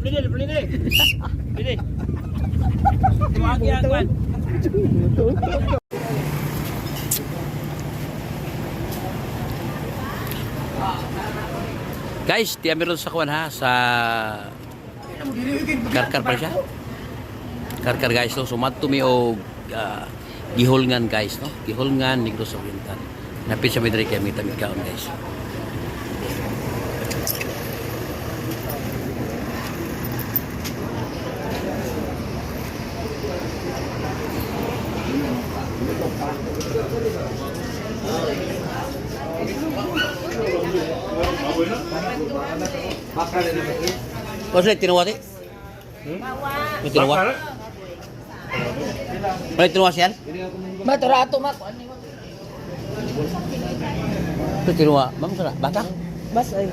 Plini, plini. Plini. Tuwagi ang kwan. Guys, di meron sa kwan ha sa Karkar pa siya. Karkar guys, no? So madto mi og gihulngan guys, no? Gihulngan Negros Oriental. Napit siya mi diri kay mi tamig kaon guys. What's that tinuwa ti? May tinuwa? May tinuwa siya? Maturato ma. Ito tinuwa. Ma'am sara, baka? Bas ay.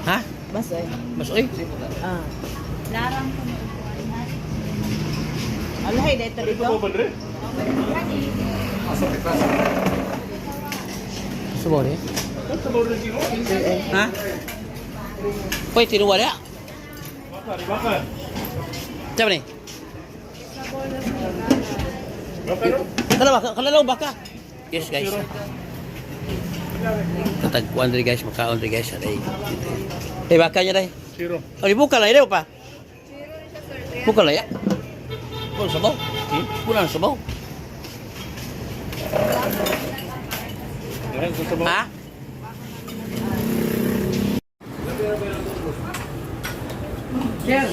Ha? Bas ay. Mas oy. Ah. Alay dito dito. Subo ni. Ha? Pwede tinuwa niya? Siapa ni? Kala baka, kala lang baka. Yes guys. Tatagpuan rin guys, makaon rin guys. Aray. Eh baka niya dai. Zero. Oh, buka lah ini pa. Buka lah ya. Kurang sabaw. Kurang sabaw. Ha? Sir,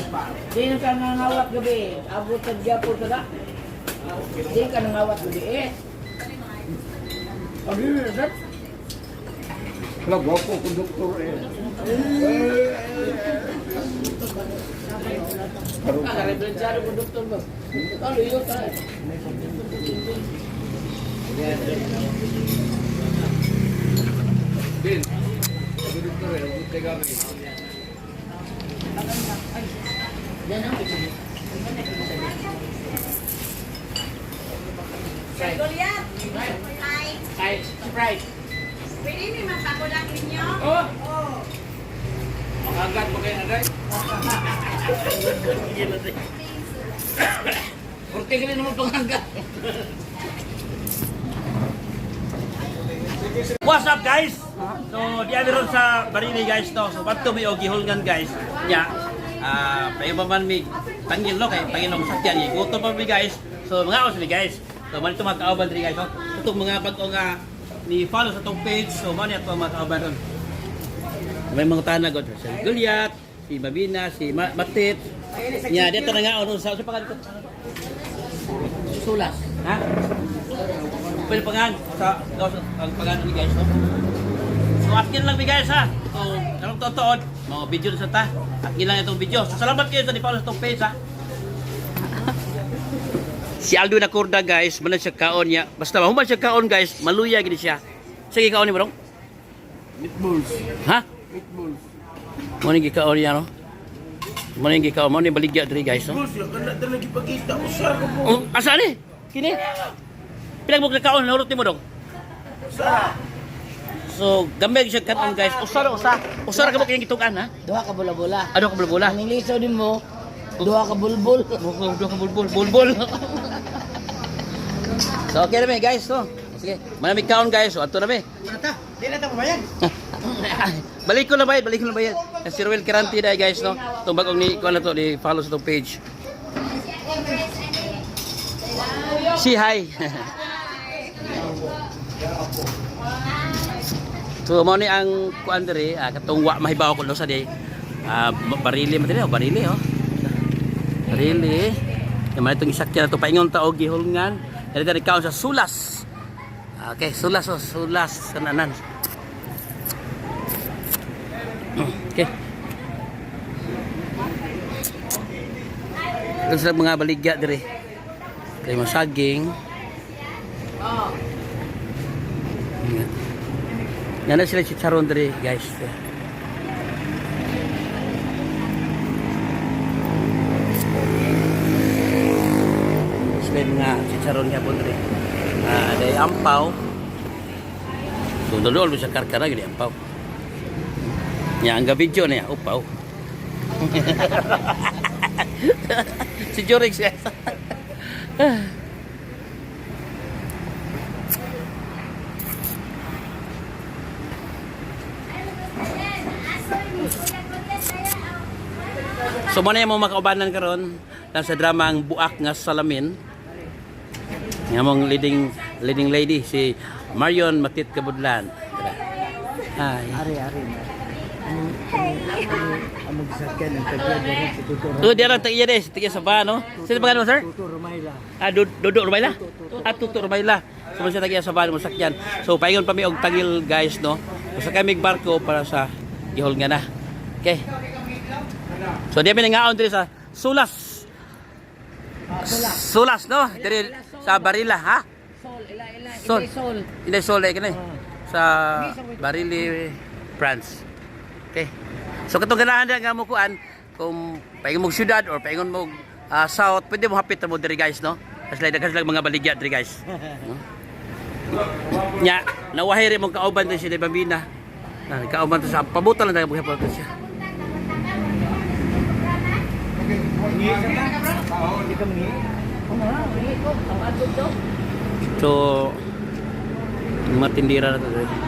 di ka nangawat gabi. Abot sa gyapon ka na. Di ka nangawat gabi eh. Abi, sir. Wala, gwapo konduktor eh. Ah, referensyado ko doktor ba? Ano yun tayo? Goliath! Hi! Ay, Sprite. Pwede may mapakulak ninyo? Oh! Oh. Makagat mo kayo na dahil. Kurti ka rin naman panganggat. What's up guys? So, di ami ron sa Barili guys to. So, bato may og gihulngan guys. Nya. Ah, payo pa man mi tangil no kay tangil ang sakyan ni. Gutom pa mi guys. So, mga mi guys. So, man ito mga kauban diri guys. So, itong mga bag-o nga ni follow sa tong page. So, man ato mga kauban ron. May mga tanag god si Goliath, si Babina, si Matit. Nya, dito na nga ono sa pangalan ko. Sulas. Ha? Pwede pangan sa ang pangan ni guys no. So akin lang mi guys ha. So karong totoo mga video na sa ta. Akin lang itong video. So salamat kayo sa ni-follow sa itong page ha. Si Aldo na kurda guys, man siya kaon niya. Basta mahuman siya kaon guys, maluya gid siya. Sige kaon ni bro. Meatballs. Ha? Meatballs. Mo ni gikaon niya no. Mo ni gikaon, mo ni baligya diri guys no. Meatballs, yung kanak na nagipakita. Usa ka po. Oh, asa ni? Kini? Pilang mo kaon nahurot nimo dong? Usa. So, gamay siya kaon guys. Usa ra usa. Usa ra ka mo kayong gitukan ha? Duha ka bola-bola. Ano ka bulbula? Ang ilisaw din mo, duha ka bulbul. Duha ka bulbul, bulbul. So, okay na mi guys, so. Sige, manamig kaon guys. So, ato na mi. Di na ta mabayad. Balik ko na bayad, balik ko na bayad. Si Ruel Kiranti dai guys, no. Itong bagong ni kuan na to ni follow sa itong page. Si hi. So mo ni ang kuan diri, katong wa mahibaw ko no sa di. Barili man diri, oh, barili oh. Barili. Yung man itong isakyan na to paingon ta og gihulngan. Diri diri kaon sa sulas. Okay, sulas oh, sulas kananan. Okay. Ito sila mga baligya diri. Kay mga saging. Yan. Yan na sila chicharon diri, guys. Sila yung mga chicharon nga po diri. Dahil ampaw. So, dodol sa karkara gini ampaw. Nya ang video niya upaw. Si Jurix, guys. So mo na yung mga kaubanan karon lang sa drama ang Buak nga Salamin. Nga mong leading leading lady si Marion Matit Kabudlan. Tara. Hi. Ari, ari. Ang magsakyan ang tagya diri si Tuto. Oh, di ara tag-iya des, tag-iya sa ba no? Sino pangalan mo, sir? Tuto Rumayla. Ah, Dodo Rumayla? Ah, Tuto Rumayla. So, siya tag-iya sa ba mo sakyan. So, paingon pa mi og tangil, guys, no? Usa kami barko para sa gihol nga na. Okay. So, di mi nangaon diri sa Sulas. Sulas, no? Diri sa Barila, ha? Sol, ila ila, Sol. ilay sol. Hindi Sol eh, kini. Sa Barili, France. Okay. So katong ganahan na nga mo kuan kung paingon mo syudad or paingon mo south, pwede mo hapit mo diri, guys, no? Kasi like daghan silang mga baligya diri, guys. No? Nya, nawahi rin mong kauban din si Bambina. Na kauban to sa pabutan lang tayo maghapon siya. Hindi ka mangi. Hindi ko, ang adog daw. So, mga tindira na to diri.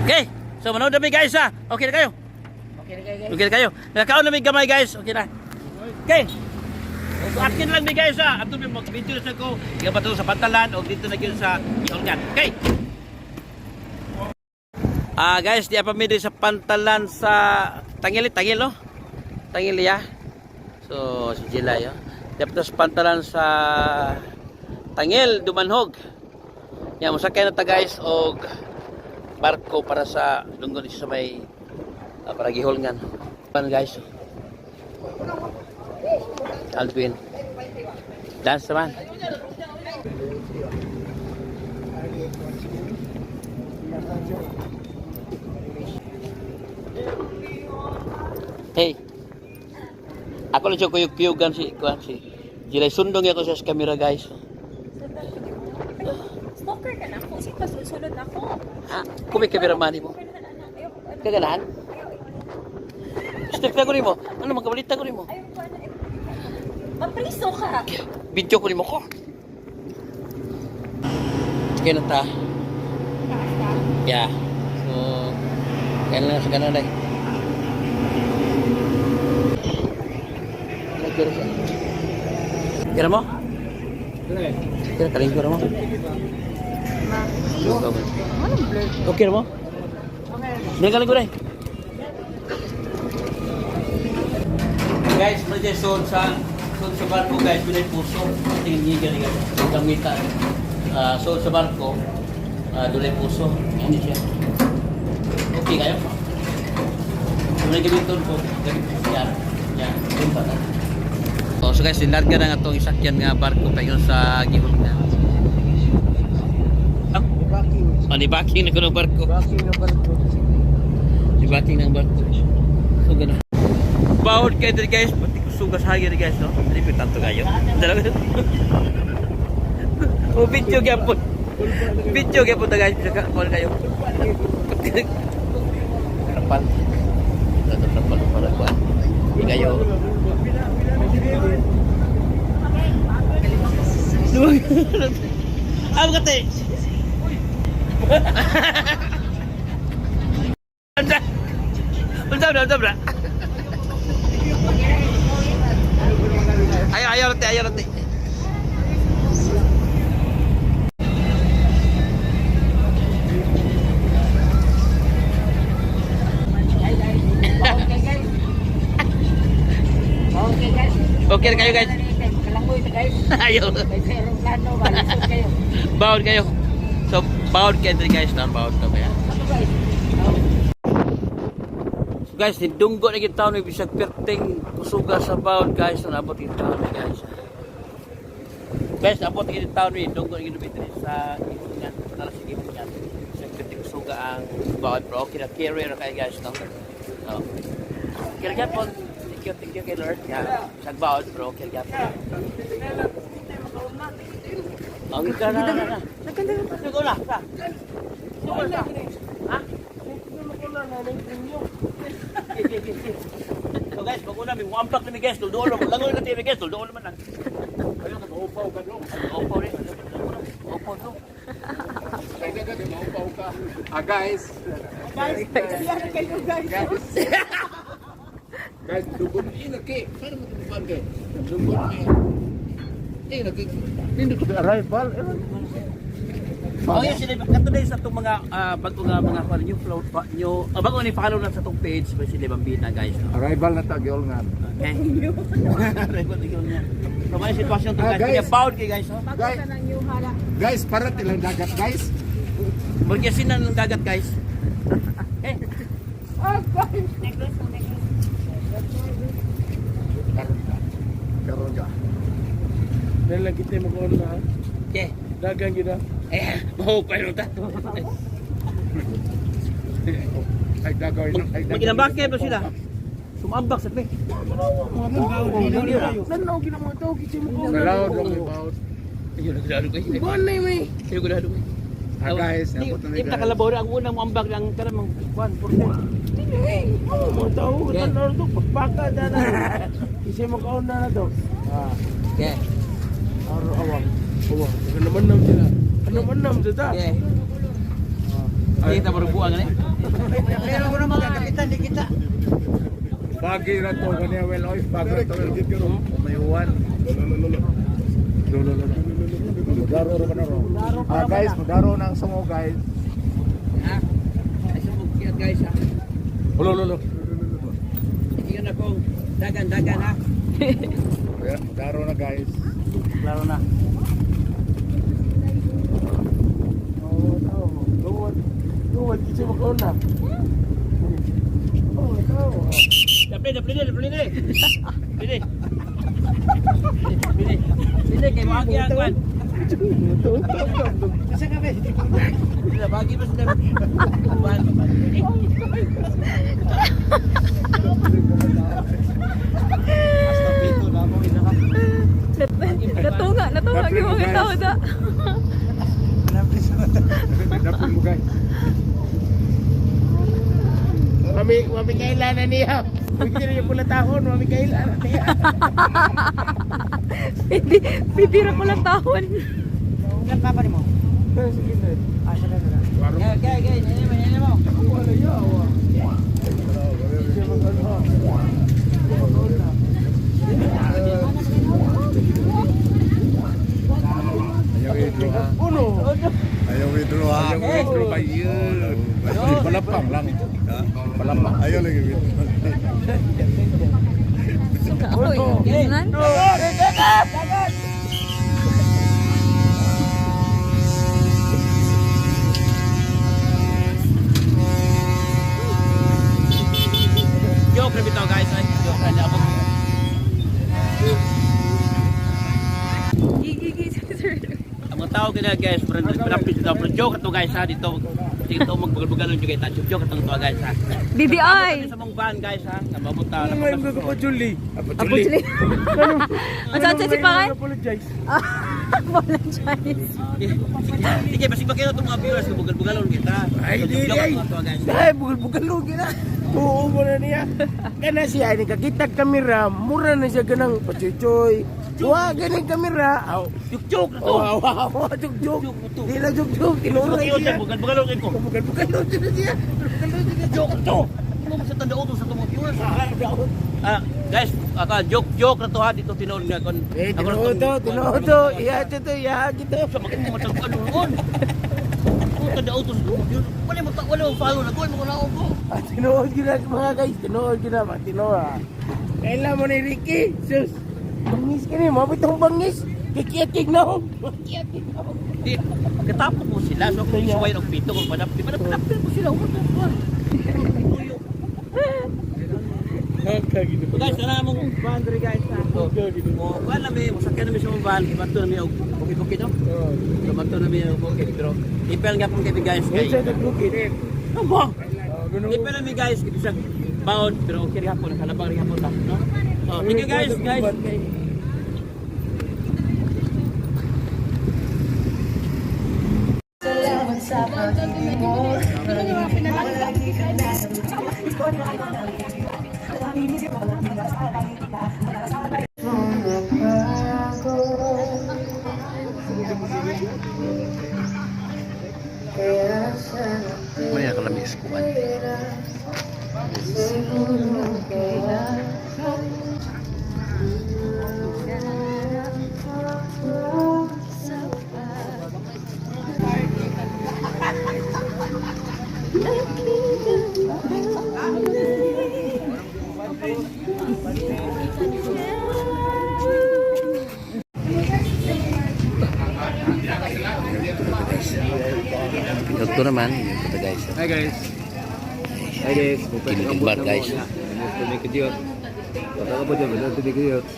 Okay, so manood na mi, guys, ha. Okay na kayo. Okay na kayo, guys. Okay na kayo. Nakakaon na mi gamay, guys. Okay na. Okay. So akin lang mi, guys, ha. Ato mi mag-video na sa ko. Iga pa to sa pantalan o dito na gyud sa Iolgan. Okay. Ah guys, di pa mi diri sa pantalan sa Tangili, Tangil no? Tangili ya. So si Jilay yo. Di pa to sa pantalan sa Tangil, Dumanhog. Ya, mosakay na ta, guys, og barko para sa lunggon sa may para gihulngan. Pan, guys. Alvin. Dance naman. Hey. Ako lang siya kuyog-kuyugan si kuan si Jilay sundong ako siya sa camera, guys. Stalker ka na ako. Sige, pasulod na ako. Ha? Kung may camera man mo. Kaganahan? Step na ko nimo. Ano magkabalita ko nimo? Ayoko, ano, mapriso ka. Video ko nimo ko. Okay na ta. Yeah. So, kaya lang sa kanan ay. Kira mo? Kira kalingkura mo? Okay na mo? Hindi kalingkura eh. Guys, medyo sold sa barko, guys, binay puso. Tingin niyo gani, guys. Gamita. Ah, sold sa barko. Ah, dunay puso. Yan siya. Okay kayo. Dunay gamiton ko, gamit yan. Yan, dun pa ta. Oh, so guys, nilarga na nga itong isakyan nga barko pa yun sa gihon na. Ah, Backing. oh, ni backing na ko ng barko. Backing ng barko. Ni backing ng barko. So ganun. Bawod kayo diri, guys, pati kusugas hagi diri, guys, no? Dili pa tanto kayo. Dalawa. O video gyapon. Video gyapon ta, guys, bisa call kayo. Trapal. Ito trapal para kuan. Di kayo. Ah, kate. Unsa? Unsa, unsa, unsa? Ayaw, ayaw rate, ayaw rate. Okay, guys. Okay, guys. Okay na kayo, guys. Kalangoy ta, guys. Ayaw. Kay sa aeroplano ba lisod kayo. Bawon kayo. So, bawon kayo diri, guys. No, bawon to kaya. Ano, guys? So guys, nindunggo na kita may bisag perting kusuga sa bawon, guys. Nabot yung taon ni, guys. Guys, nabot yung taon ni dunggo na gid diri sa Gihungan. Tara sa Gihungan. Bisag perting kusuga ang bawon bro. Okay na carrier na kayo, guys, no. So, kaya gyapon. Thank you kay Lord. Yeah. Bisag bawon bro, kaya gyapon. Tawid ka na na na. Sugo na. Sa. Sugo na. Ha? Okay, okay, okay. So guys, pag una, may muampak na mi guys, tulduol mo. Langoy na tayo mi guys, tulduol man lang. Ayun, maupaw ka dong. Maupaw rin. Maupaw to. Kaya ka, maupaw ka. Ah, guys. Guys, kayo guys. Guys. Guys, dugon ni laki. Paano mo tubukan kay? Dugon ni. Eh, laki. Hindi ko arrival. Oh, yes, sila katuloy sa itong mga bago nga mga kuan new flow pa new bago ni follow na sa itong page ba sila Bambina guys. No? Arrival na tagyol nga. Okay. Arrival na yun nga. So may sitwasyon to Ah, guys. guys. Kaya bound kay guys. Oh. Bago Guys. ka ng new hala. Guys, para tilang dagat, guys. Magyasin na ng dagat guys. Eh, Necklace mo, necklace. Karon ka. Karon ka. Dahil lang kita mo na. okay. Dagang gina. Eh, mahupay no ta. Ay dagaw ay dagaw. Maginambak ba sila? Sumambak sa pe. Nanaw gina mga tao kita mo ko. Nalaw dong about. Ayun, nagdalo ko. Bonay may. Ayun, nagdalo ko. Ah, guys, abot na Di ni ta kalabaw ang unang muambak ang kanang 1%. Oh, mga tao tanaw to pagpaka dana. Kasi mo kaon na na to. Ah, Okay. aro awang. Awang. Ano man nam sila. Ano man nam sila. Okay. Hindi ta marubuan gani. Bagi ra to kaniya well oy, bagi ra to. Umayuan. Lo lo lo. Mudaro ra kana ro. Ah guys, mudaro na ang sungo guys. Ha? Ay sumug guys ha. Lo lo lo. Iyon akong dagan-dagan ha. Mudaro na guys. Klaro na. Oh, tao. Duwat. Duwat kita mo kaon na. Oh, tao. Dapli, dapli, dapli, dapli. Dili. Dili. Dili kay moagi ang kwan. Sila bagi ba sila? Kwan. Hasta pito na mo ina ka. Natunga, natunga Dapli yung mo, mga guys. tao da. Dapin mo guys. Mami, mami kailan na niya. Hindi na yung pula tahon, mami kailan na niya. Pwede, pwede ra pala tahon. Sige na. Okay, okay, okay. Nene mo, nene mo. Wala yawa. Ayaw withdraw ha. Uno. Ayaw withdraw ha. Ayaw withdraw ba yun? Palapang lang. Palapang. Ayaw lagi withdraw. Uy, nan? Joke na bitaw guys. Ay, joke na ako. Gigi, sir. Ang mga tao kina guys, parang nagpinapit dito. Pero joke to guys ha dito. Sige to magbugal-bugal lang juga ita. Joke itong to guys ha. BBI. Sa mong van guys ha. Nababuta na Ngayon ko pa Julie. Apa Apo Julie. Ang saan si Pangan? Apologize. Apologize. Sige, basig ba kayo itong mga viewers, bugal-bugalon kita. Ay, So, di, joke ay. to guys. Ay, bugal-bugal gina. Oo mo na niya. Kana siya, ni kakita kamera, mura na siya ganang pachuchoy. Wa ganing kamera. Aw, Joke na to. oh, aw, aw, aw, juk-juk. Di na juk-juk, tinuray Kayo siya. siya, bugal-bugalon kayo ko. Bugal-bugal na siya. Bugal-bugal na siya. Joke to. Ano mo sa tanda sa itong viewers? Ah, guys, aka joke joke na to ha dito tinuod nga kon. Eh, Ako na tinuod to, tong- tinuod to. Iya, to, iya, kita. Sa makita mo sa ano noon. Kung tanda auto sa itong viewers, wala mo wala mo follow na ko, mo na ko. Ah, tinuod gina mga guys, tinuod gina, mga tinuod. ah. Kailan mo ni Ricky? Sus, bangis ka ni, mabit akong bangis. Kikiatig na ako. Kikiatig na ako. Di katapok mo sila so kung isuway og pito kung panap, di ba panapil mo sila. Tuyo. So guys, tara mong van diri guys ha. So, mo kuan na mi, mosakyan na mi sa mong van, ibato na mi og bukid-bukid no. So bato na mi og bukid pero ipel nga pong kay guys kay. Inside the bukid. Ano ba? Ipel na mi guys kay bisag baon pero okay ri hapon kalabang ri hapon ta no. So, thank you guys, guys. May kalamis kuan. Ito naman, ito guys. Hi guys. Hi guys. Kinitigbar guys.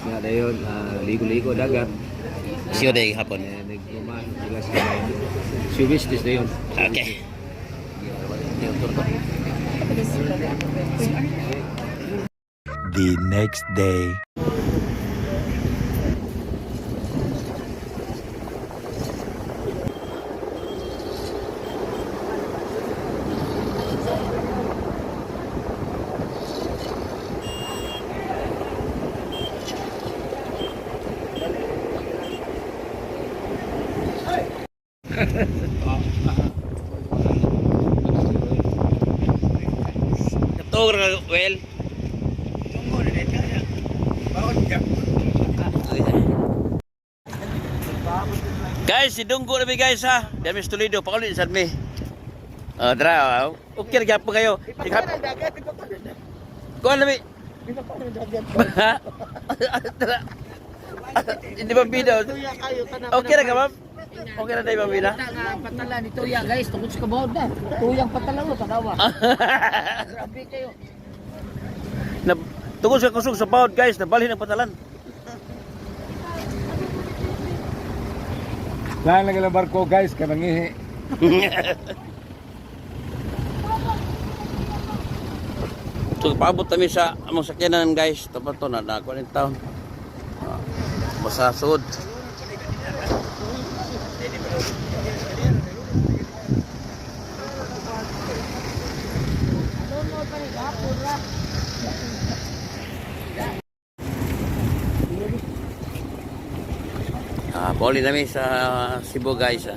Nga dayon ligo-ligo dagat. Siyo day hapon. Eh, nagkuman sila sa Swiss this dayon. Okay. The next day. Katong ra well. Guys, si Dunggo na mi guys ha. Dami sa Toledo, pakulit sad mi. Oh, dra. Oh. Okay ra gyapon kayo. Ipakita ng dagat, ipakita ng dagat. Kuan na mi. Ipakita ng dagat. Ha? Dra. Hindi ba bida? Tuya kayo, tanan. Okay ra ka ma'am? Okay ra dai ma'am bida? Nga patala ni Tuya guys, tungod sa kabaw na. Tuyang patala mo, tanawa. Grabe kayo. Na tungod sa kusog sa bawd guys, nabalhin ang patalan. Lain lagi lang barko guys, kay mangihi. So paabot kami sa among sakyanan guys. Tapat to na nako ni taon. Ah, basta sud. Ah, boli namin sa Cebu guys. Ah.